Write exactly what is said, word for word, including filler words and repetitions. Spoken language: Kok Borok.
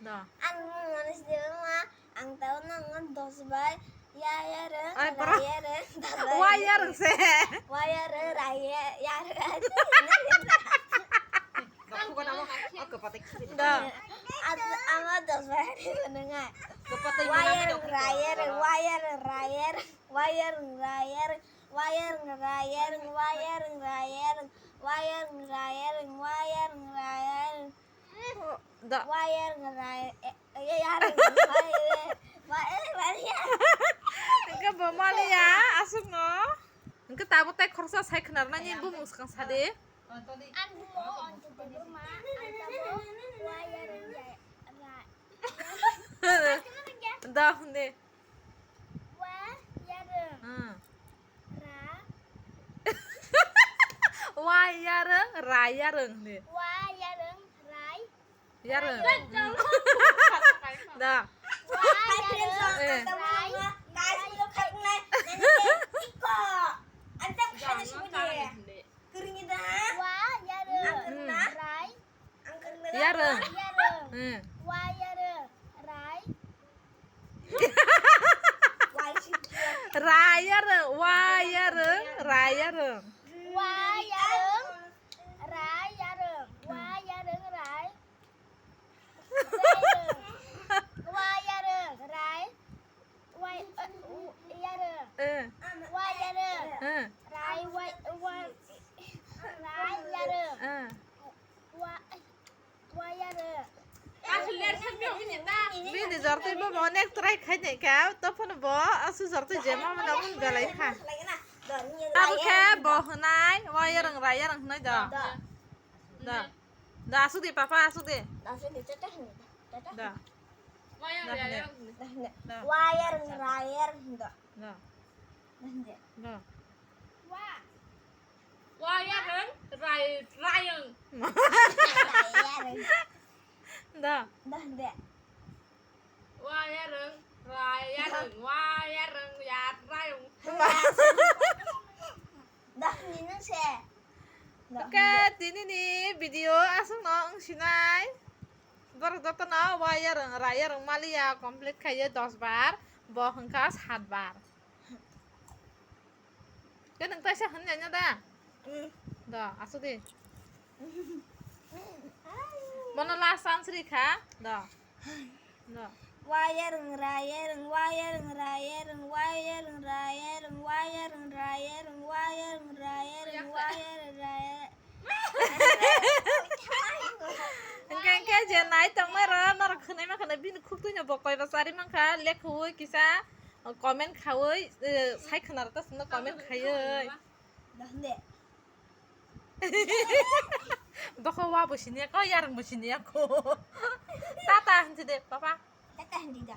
Da. Ang mung mani sini ma, ang tau nang dos bai, ya ya re, Ai, ra para. ya re, dos bai. Wa ya reng se. Wa ya re, ra ya, ya re. Aku kena mau, aku patek sini. Da. At-, ama dos bai ni mana ngai. Kepatek Wa mana ya ngai re, dok. ra ya re, wa ya re, ra ya re, wa ya re, ra ya re, wa ya re, ra ya re, wa ya re, ra ya re, wa ya re, ra ya re, wa ya re, ra ya re. Da. Wire ngerai, eh, eh, ya, ya, wire, wire, wire. Engke bo maliya, aswkno. Engke tabuk tai khoroksa sai khwnarnani bumung swkang sadi. Ang bumo, ang bumo, ma, ang tabo, wire, ya, ra. Da, hwnde. Wa, yarung. Hmm. Ra. Wa yarung, ra yarung ni. Wa yarung, rai. Yarung. Da. Wa yarung, Eh. rai. Guys, we look at my, iko. Anta khana sibudi. Kering ida. Wa yarung, Hmm. rai. Yarung. Yarung. Hmm. Wa yarung. Rai. Ra yarung. Wa yarung. Ra yarung. Wa yarung. Rai yarung. Wa yarung. Rai. Yarung. Wa yarung. Rai. Wa, eh, u-, yarung. Eh. Wa yarung. Eh. Rai. Wa, wa, rai yarung. Eh. Wa, wa yarung. Bini jortoi bo onek try khai nai kha, tophano bo asu jortoi jema mana mun belai kha. Abo khe bo hwnai, wa yarung ra yarung hwnai do. Do. Do. Do, asuk di papa, asuk di. Do. Do. Wa yarung ra yarung do. Do. Do. Do. Wa yarung rai rayung. Da. Da, da. Wa yarung rai yarung, wa yarung ya rayung. Da, ni nang se. Da, Oke, da. Tini ni video aswk no wng sinai. Borok joto no wa yarung rai yarung maliya complete khaiyo dos bar, bo hwnkha sat bar. Ke nwng taisa hwnjani da? Mm. Da, asuk di. Bono last chance ri kha. Da. Da. Wayarung, rayarung, wayarung, rayarung, wayarung, rayarung, wayarung, rayarung, wayarung, rayarung, wayarung, rayarung. Hwnkhe, hwnkhe je nai tongmai rw, norok khwnai mankha na bini khuk twino bo koi bachari mankha, lekhaui kisa. Comment khaui, eh, sai khwna rwkha chwngno comment khaiui. Bokho wa bo siniya kho, yarung bo siniya kho. Tata hinsi de, papa. Tata hindi da.